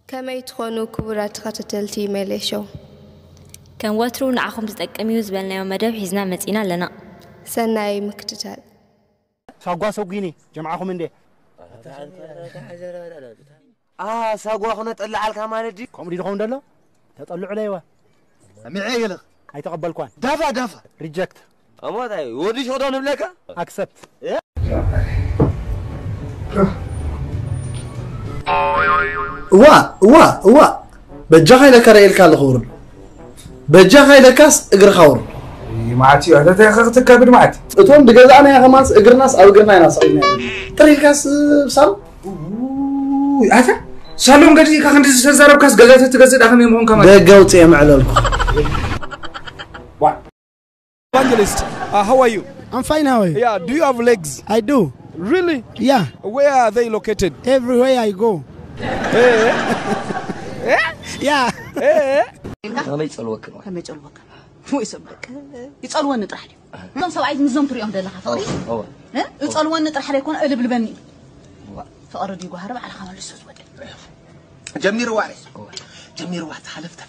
ከመይ ትኾኑ ክቡራት ተኸታተልቲ ሜሌ ሾው? ከም ወትሩ ንዓኹም ዝጠቅም እዩ ዝበልናዮ መደብ ሒዝና መጺና ኣለና። ሰናይ ምክትታል። ሳጓ ሰጒኒ ጀምዓኹም እንዴ? ኣ ሳጓ ክነጠልዓልካ ማለት ድዩ? ከምኡ ድዩ ዝኸውን ዘሎ? ተጠልዑ ለይወ ሚዐ ይልኽ ኣይተቐበልኳን። ዳፋ ዳፋ ሪጀክት እሞ እንታይ ወዲ ሽቕዶ ንብለካ? ኣክሰፕት እዋ እዋ እዋ በጃኻ ኢለካ ርእየልካ ኣለኹ ውርድ በጃኻ ኢለካስ እግርኻ ውርድ ማዓት እዩ ኣተተኸኽትከብድ ማዓት እቶም ዝገዛእናያ ከማንስ እግርናስ ኣብ እግርና ኢና ሰቒልና ጥር ኢልካስ ሳሉ ኣታ ሳሎም ገዲእካ ክንዲ ዝተዛረብካስ ገዛ ተትገዝእ ዳኸመይ ምኾንካ ማለት ደገ ኣውፅኤ መዕለልኩ Evangelist, uh, how are you? I'm fine, how are you? Yeah, do you have legs? I do. Really? Yeah. Where are they located? Everywhere I go. Eh? Eh? Yeah. Eh? ከመይ ጸልወክ ነው ከመይ ጸልወክ ወይ ሰብ በቃ ይጸልወኒ ጥራሕ ድዩ እዞም ሰብኣይ ምስዞም ትሪኦም ዘለኻ ፍቕሪ እ? ይጸልወኒ ጥራሕ ዘይኮነ እልብልበኒ እዩ ፍቕሪ ድዩ ጓሃሪ ባዕልኻ መልሶ ዝወደ ጀሚርዋ ሬ ጀሚርዋ ተሃለፍተ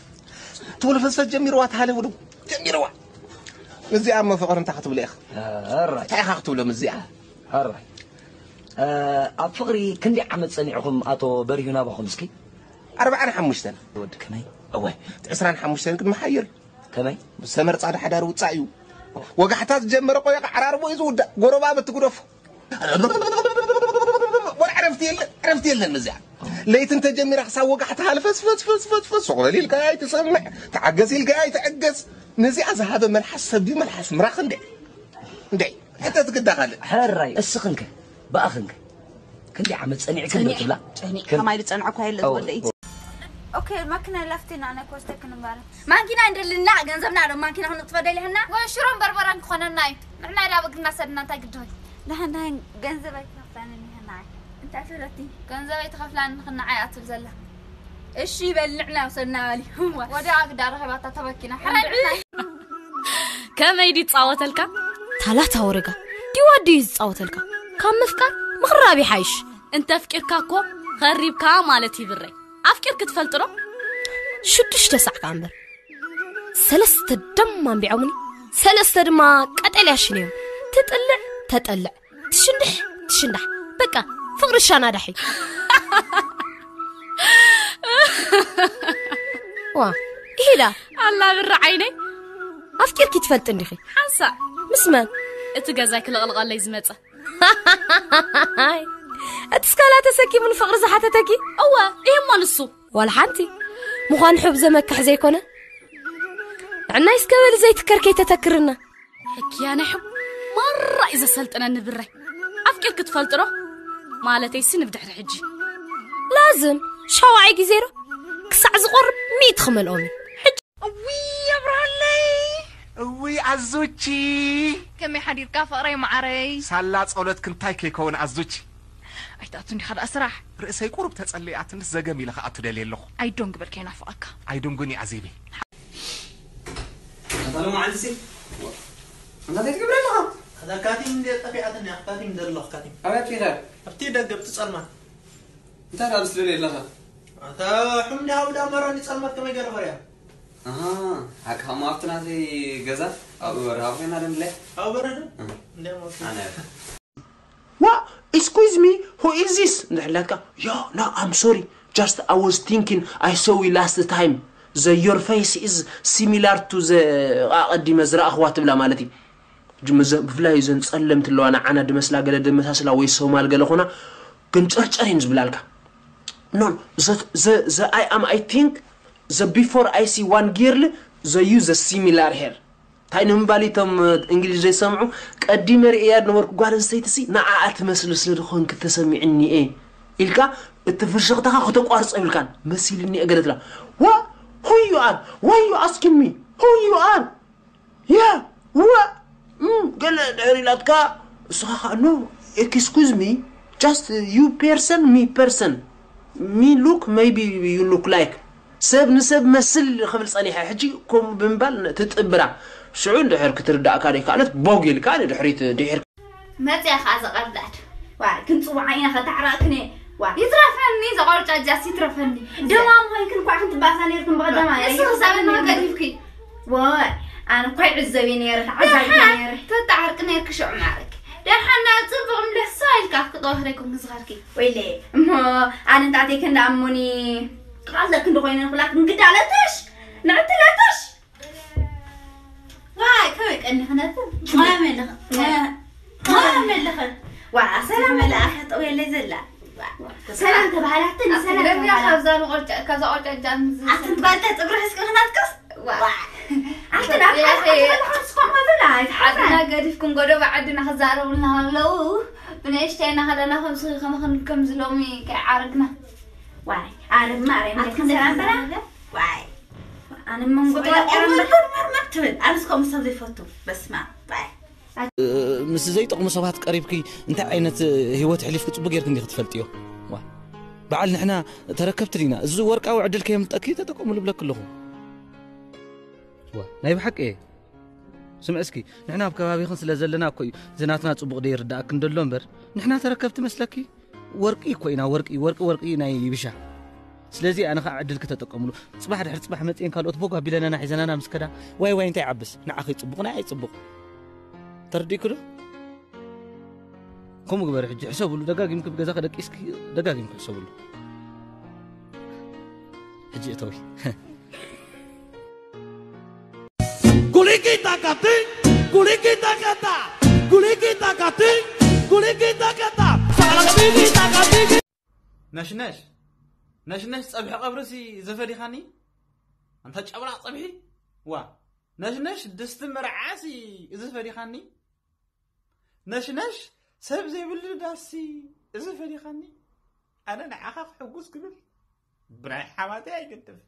ትወለፈሰት ጀሚርዋ ተሃለፍ ወዱ ጀሚርዋ እዚኣ እሞ ፍቕሪ እንታይ ክትብሎ ኢኻ እንታይ ኢኻ ክትብሎም እዚኣ ኣብ ፍቕሪ ክንደይ ዓመት ጸኒዕኹም ኣቶ በሪሁ ናባኹም እስኪ ኣርባዓን ሓሙሽተን ወዲ ከመይ እወ ዕስራን ሓሙሽተን ግን መሓየር ከመይ ሰመር ጻድ ሓዳር ውጻእ እዩ ወጋሕታ ዝጀመረ ቆየቕ ዓራርቦ እዩ ዝውዳእ ጎረባብቲ ግደፎ ወላ ዕረፍቲ የለን ዕረፍቲ የለን እዚኣ ለይቲ እንተጀሚራ ክሳብ ወጋሕታ ሃልፈስ ፈስ ፈስ ፈስ ፈስ ሱቕ በል ኢልካ ኣይትሰምዕ ተዓገስ ኢልካ ኣይትዕገስ ነዚኣ ዝሃበ መልሓስ ሰብ ድዩ መልሓስ ምራኽ እንደ እንደ እንተ ትግዳ ካልእ ሕራይ እስኽንከ ብኣኽንከ ክንደይ ዓመት ጸኒዕክን ዶ ትብላ ከማይ ዝጸንዐ እኳ የለ ዝወደይ ኦኬ ማኪና ላፍቴና ኣነ ኮስተክን እምባረ ማንኪና እንደልና ገንዘብና ዶ ማንኪና ክንጥፈ ደሊህና ወይ ሽሮን በርበረን ክኾነና እዩ ንሕና ዳ ብግርና ሰድና እንታይ ግድሆይ ዳህናይ ገንዘብ ኣይትኸፍላንን ይህና እንታይ ፈለቲ ገንዘብ ኣይትኸፍላንን ንኽናዓይ ኣትብል ዘላ እሺ በልዕና ውሰድና በሊ ወደ ኣግዳ ረኸባታ ተበኪና ከመይ ድዩ ዝጻወተልካ? ታላታ ወረጋ ድዩ ኣደዩ ዝጻወተልካ? ካብ ምፍቃር ምኽራብ ይሓይሽ። እንተ ኣፍቂርካ እኮ ኸሪብካ ማለት ይብረይ። ኣፍቂርኪ ትፈልጢ ዶ? ሽዱሽተ ሳዕ ከኣ እምበር ሰለስተ ደም ኣንቢዖምኒ ሰለስተ ድማ ቀጠልያ ሽነዮም ትጥልዕ ተጠልዕ ትሽንድሕ ትሽንዳሕ በቃ ፍቕሪ ሻና ዳሒ ዋ ኢሂዳ ኣላ ብሪ ዓይነይ ኣፍቂርኪ ትፈልጢ እንዲኺ ሓንሳእ ምስ መን እቲ ገዛይ ክልቕልቐለይ ዝመጸ እቲ ስካላ ተሰኪሙ ንፍቕሪ ዝሓተተኪ እወ ይህሞ ንሱ ዋላ ሓንቲ ምዃን ሑብ ዘመክሕ ዘይኮነ ንዕናይ እስከ በሊ ዘይትከር ከይተተክርና ሕክያ ናይ ሕቡ ማራ እዩ ዘሰልጥነኒ ብረይ ኣፍቂርኪ ትፈልጢ ዶ ማለተይሲ ንብድሕሪ ሕጂ ላዝም ሻውዓይ ግዜ ዶ ክሳዕ ዝቆርብ ሚእቲ ክመልኦም እዩ ሕጂ እውይ ኣብርሃለይ እውይ ኣዙቺ ከመይ ሓዲርካ ፍቕረይ መዓረይ ሳላ ጸሎትኪ እንታይ ከይከውን ኣዙቺ ኣይትኣቱ እንዲኻ ደኣ ስራሕ ርእሰይ ቁሩብ ተጸለየትንስ ዘገም ኢለ ክኣቱ ደልየ ኣለኹ ኣይዶንግ በል ከይናፍቐካ ኣይዶንጉኒ ኣዜበይ ኣታ ሎማዓንቲ ሲ እንታይ ትገብር ኣለኻ? ኣታ ካቲም እንደ ጠፊኣትኒ ኣታ ካቲም ደለኹ ካቲም ኣበይ ኣጥፊእኻ? ኣብቲ ደገ ኣብቲ ጸልማት እንታይ ዳኣ ትስደድ ኣለኻ? ኣታ ሕምዲ ሃውዳ መራኒ ጸልማት ከመይ ገይረ ፈርያ? ኣሃ ሓቅኻ እሞ ኣብቲ ናተይ ገዛ ኣብኡ በረኻ ኮይና ዶ ንድላይ? ኣብኡ በረኻ ዶ? ኣነ What? Excuse me? Who is this? እንድሕር ኢላትካ Yo, no, I'm sorry. Just I was thinking I saw you last time. The your face is similar to the ኣቐዲመ ዝረኣኽዋ ትብላ ማለት እዩ። ብፍላይ እዘን ጸለምቲ ኣለዋ ንዓና ድመስላ ገለ ድመሳስላ ወይ ሶማል ገለ ኾና ግን ጨርጨር እየን ዝብላልካ። No, the, the, the I am I think the before I see one girl the you the similar hair እንታይ ንምባል እቶም እንግሊዝ ዘይሰምዑ ቀዲመ ርእያ ዝነበርኩ ጓል ኣንስተይቲ ሲ ንዓኣ ትመስል ስለ ዝኾንክ ተሰሚዕኒ እየ ኢልካ እቲ ፍሽኽታኻ ክተቋርጾ ይብልካን መሲልኒ እየ ገለ ትላ ዋ who you are why you asking me who you are yeah what ገለ ድሕር ኢላትካ እስኻ ከዓ no excuse me just you person me person me look maybe you look like ሰብ ንሰብ መስል ክብል ጸኒሐ ሕጂ ከምኡ ብምባል ትጥብራ ሽዑ እንድሕር ክትርዳእካ ዘይከኣለት ቦግ ኢልካ ንድሕሪት ድሒር መፅያ ከዓ ዘቐርዳድ ዋ ክንፅዋዓ ኢና ከተዕራቕክን ይትረፈኒ፣ ዘቆርጫ ጃስ ይትረፈኒ። ደማም ኮይንክን እኳ ክንትባሳ ነይርክን ብቐዳማይ። ንሱ ክሳበ ንመገዲፍኪ። ወይ፣ ኣነ እኳ ይዕዘብ እየ ነይረ፣ ተዓዛቢ እየ ነይረ። ተተዓርቂ ነይርኪ ሽዑ ማዕረኪ። ደሓን ናብ ጽቡቕ ምለሳ ኢልካ ክጠወኽረይኩም ክዝኸርኪ። ወይለ፣ እሞ ኣነ እንታተይ ክንዳ ኣሞኒ። ክቓለክ እንዶ ኮይነ ንኽላክ እንግዳለትሽ፣ ንዕትለትሽ። ዋይ፣ ከመይ ቀኒኽነትን? ማይ መለኸ። ማይ መለኸ። ዋ፣ ሰላም መለኣኸ ጠውየለይ ዘላ። ሰላም ተባህላትን ሰላም ደቢያ ተባህላ። ካብዛ ንቆርጫ-፣ ካብዛ ቆርጫ ጃም ዝ-፣ ኣትን ባልተ ጽጉሪ ሕስቂ ክናትከስ? ዋ። ዋ። ኣትን ኣብ ሓንቲ ባልተ ሓንቲ ባልተ ሓንቲ ስኳር ማዘላ፣ ኣይትሓፍራ። ዓድና ገዲፍኩም ጎደቦ ዓድና ክዛረቡልና ከለዉ፣ ብንእሽተይ እናኸደና ከም ስኺ ከመኽን ከም ዝሎሚ ከይዓረግና። ዋይ፣ ኣረ ማርያም፣ ኣትን ደቂ ሰላም በላ። ዋይ። ኣነ መንጎ ወላ ተዋቂራ እምበር። ኦቨር መርመር ትብል። ኣነስ ከምኡ ሰብ ዘይፈቱ። በስመ ኣብ። ባይ። ምስ ዘይጠቕሙ ሰባት ቀሪብኪ እንታይ ዓይነት ህይወት ኣሕሊፍኪ ጽቡቕ ጌርኪ እንዲኺ ትፈልጥዮ። ዋ። በዓል ንሕና ተረከብቲ ዲና። እዚ ወርቃዊ ዕድል ከየምልጠኪ ተጠቀሙሉ እብለኪ ኣለኹ። ዋ፣ ናይ ብሓቂ እየ። ስምዒ እስኪ፣ ንሕና ኣብ ከባቢኽን ስለ ዘለና እኮ እዩ እዚ ናትና ጽቡቕ ደይርድኣክን ደሎ እምበር፣ ንሕና ተረከብቲ መስለኪ? ወርቂ እኮ ኢና፣ ወርቂ፣ ወርቂ፣ ወርቂ ናይ ይብሻ። ስለዚ ኣነ ኸዓ ዕድል ክተጠቀምሉ። ጽባሕ ድሕሪ ጽባሕ መጺኤን ካልኦት ቦግ ኣቢለናና ሒዘናና ምስ ከዳ፣ ዋይ ዋይ እንታይ ይዓብስ? ንዓኺ ጽቡቕ፣ ንዓይ ጽቡቕ። ተረዲእኪ ዶ? ከምኡ ግበሪ ሕጂ፣ ሕሰብሉ፣ ደጋጊምኪ ብገዛ ከደቂስኪ፣ ደጋጊምኪ ሕሰብሉ። ሕጂ እተዊ። Kulikita kati, kulikita kata, kulikita kati, kulikita kata, kulikita kati. ነሽነሽ፣ ነሽነሽ ጸብሒ ቀብርሲ ዘፈዲኻኒ? ኣንታ ጨብራቕ ጸብሒ? ዋ፣ ነሽነሽ ድስቲ መርዓሲ እዚ ፈዲኻኒ? ነሽነሽ ሰብ ዘይብሉ ዳሲ እዚ ፈዲኻኒ? ኣነ ንዓኻ ክሕጉስ ክብል ብናይ ሓማተይ ኣይገድፍ፣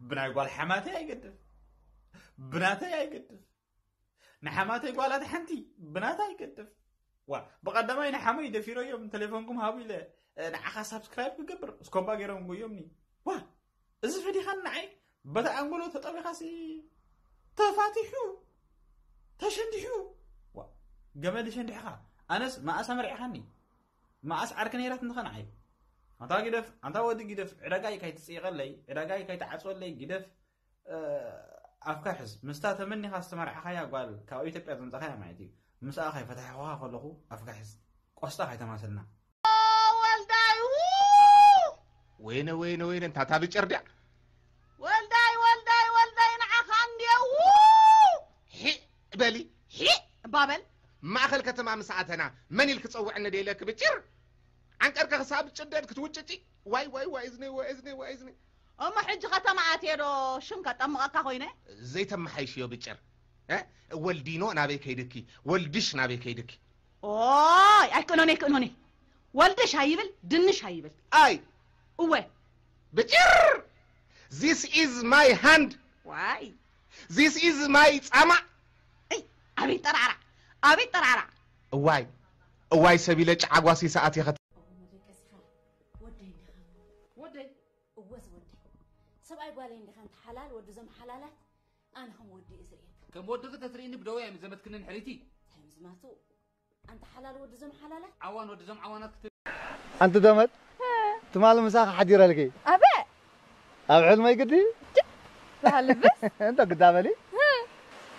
ብናይ ጓል ሓማተይ ኣይገድፍ፣ ብናተይ ኣይገድፍ፣ ንሓማተይ ጓላት ሓንቲ ብናታ ኣይገድፍ። ዋ፣ ብቐዳማይ ንሓመይ ደፊረዮም፣ ተሌፎንኩም ሃቡ ኢለ፣ እ፣ ንዓኻ ሳብስክራይብ ክገብር፣ እስኮባ ገይሮም ጎዮምኒ። ዋ፣ እዚ ፈዲኻኒ ንዓይ፣ በታ ኣንጎሎ ተጠቢኻሲ ተፋቲሑ፣ ተሸንዲሑ። ዋ፣ ገመል ሸንዲሕኻ። ኣነስ መኣስ ኣመርዒኻኒ? መኣስ ዓርኪ ነይራት እንተኸ ንዓይ? ኣንታ ግደፍ፣ ኣንታ ወዲ ግደፍ፣ ዕዳጋይ ካይትጽይቐለይ፣ ዕዳጋይ ካይትዓጽወለይ ግደፍ። እ፣ ኣፍካ ሕዝ። ምስታ ተመኒኻ ዝተመርዓኻያ ጓል ካብ ኢትዮጵያ ዘምጻኻያ ማለት እዩ። ምስኣ ከይፈታሕኹኻ ከለኹ ኣፍካ ሕዝ። ቆስጣ ከይተማሰልና። ወልዳይ፣ ው! ወይነ፣ ወይነ፣ ወይነ፣ እንታ እታ ብጭር ድያ? ወልዳይ፣ ወልዳይ፣ ወልዳይ፣ ንዓኻ እንድየ፣ ው! ሒእ በሊ። ሒእ እባ በል። ማእኸል ከተማ ምስ ኣተና መን ኢልኪ ጸውዕኒ ደይለኪ ብጭር? ዓንቀርካ ክሳብ ጭደድ ክትውጭጪ። ዋይ፣ ዋይ፣ ዋይ፣ እዝነይ፣ ዋይ፣ እዝነይ፣ ዋይ፣ እዝነይ። እሞ ሕጂ ከተማ ኣትየ ዶ ሽም ከጠምቐካ ኮይነ? ዘይተመሓይሽዮ ብጭር። እ? ወልዲኖ ናበይ ከይድኪ? ወልድሽ ናበይ ከይድኪ? ኦይ፣ ኣይክእሎን፣ ኣይክእሎን። ወልድሽ ኣይብል፣ ድንሽ ኣይብል። ኣይ። እወ። ብጭር! This is my hand። ዋይ። This is my ጻማ። እይ፣ ኣቤት ጠራራ፣ ኣቤት ጠራራ። እዋይ፣ እዋይ ሰቢለ ጫዓጓሲ ሰዓት የኸት። ወደይ እንዲኻ። ወደይ? እወ ዝወደይ። ሰብኣይ ጓለይ እንዲኻ፣ እንተ ሓላል ወዲ ዞም ሓላላት፣ ኣነ ከም ወዲ እየ ዝርእየካ። ከም ወድኺ ተትርእይኒ ብደወይ ኣይምዘመትክንን ሕሪቲ። እንታይ ምዝማቱ? ኣንታ ሓላል ወዲ ዞም ሓላላት። ዓዋን ወዲ ዞም ዓዋናት ክት- ኣንቲ ደመት፣ ትማሊ ምሳኺ ሓዲረልኪ። ኣበ? ኣብ ሕልመይ ግዲ? በሃልብስ? እንተ ግዳ በሊ።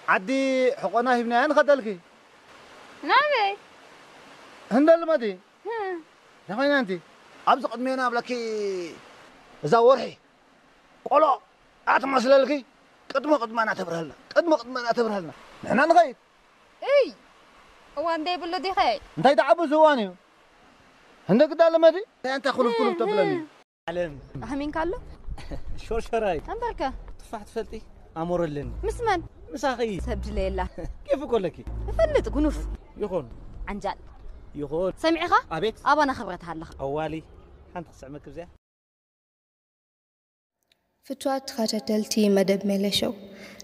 ዓዲ ሕቆና ሂብናያ ንኸደልኪ። ናበይ? ህንደል መዲ። እንታይ ኮይና ኣንቲ? ኣብዚ ቅድሜና ብለኪ እዛ ወርሒ ቆሎ ኣትመስለልኪ። ቅድሚ ቅድመና ተብርሃልና፣ ቅድሚ ቅድመና ተብርሃልና። ንሕና ንኸይድ። እይ! እዋን ዘይብሉ ዲኸ? እንታይ ትዓብስ እዋን እዩ? እንደ ግዳ ለመዲ? እንታይ ኣንታ ኩልፍ ኩልፍ ተብለኒ? ዓለም። ኣህሚንካ ኣሎ? ሾርሸራይ። እምበርከ? ቱፋሕ ትፈልጢ? ኣሞረ ኣለኒ። ምስ መን? ምሳኺ። ሰብ ድለየላ። ኬፍ እኮ ኣለኪ። እፈልጥ፣ ጉኑፍ። ይኹን። ዓንጃል። ይኹን። ሰሚዕኻ? ኣቤት። ኣባና ክብረት ኣለኻ። ኣዋሊ። ሓንቲ ክስዕመኪ ብዚኣ። ፍቱዋት ተኸታተልቲ መደብ ሜለ ሾው፣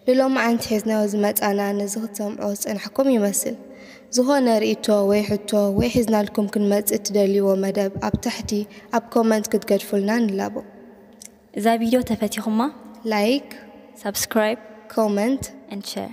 ንሎማዓንቲ ሒዝናዮ ዝመጻና ነዚ ክትሰምዖ ዝጸናሕኩም ይመስል። ዝኾነ ርእይቶ ወይ ሕቶ ወይ ሒዝናልኩም ክንመጽእ እትደልይዎ መደብ ኣብ ታሕቲ ኣብ ኮመንት ክትገድፉልና ንላቦ። እዛ ቪድዮ ተፈቲኹማ ላይክ፣ ሳብስክራይብ፣ ኮመንት and share።